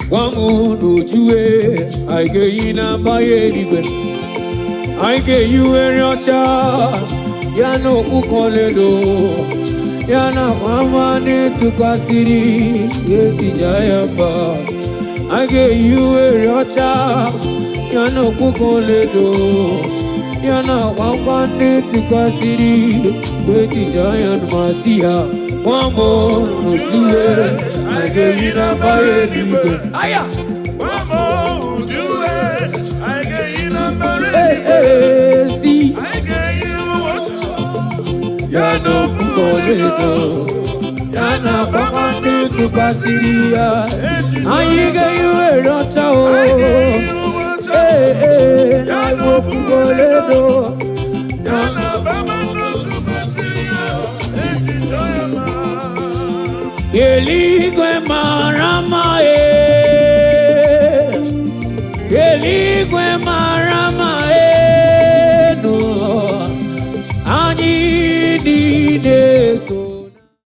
Gwa m n'ojue, anyị ga-eyi na mbara eluigwe. Anyị ga-eyi uwe ọcha ya na okpukpe ọlaedo ya na akwa ndị tụkwasịrị etija ya mba. Anyị ga-eyi uwe ọcha ya na okpukpe ọlaedo ya na akwa ndị tụkwasịrị etija ya masị ya. Gwa m n'ojue, anyị ga-eyi na mbara eluigwe. Aya! Ee, ee, si ya na okpukpe ọlaedo ya na akwa ndị tụkwasịrị ya. Anyị ga-eyi uwe ọcha o. Ee, ee, na okpukpe ọlaedo ya. Eluigwe mara mma, ee, eluigwe mara mma, ee, nụ anyị niile so.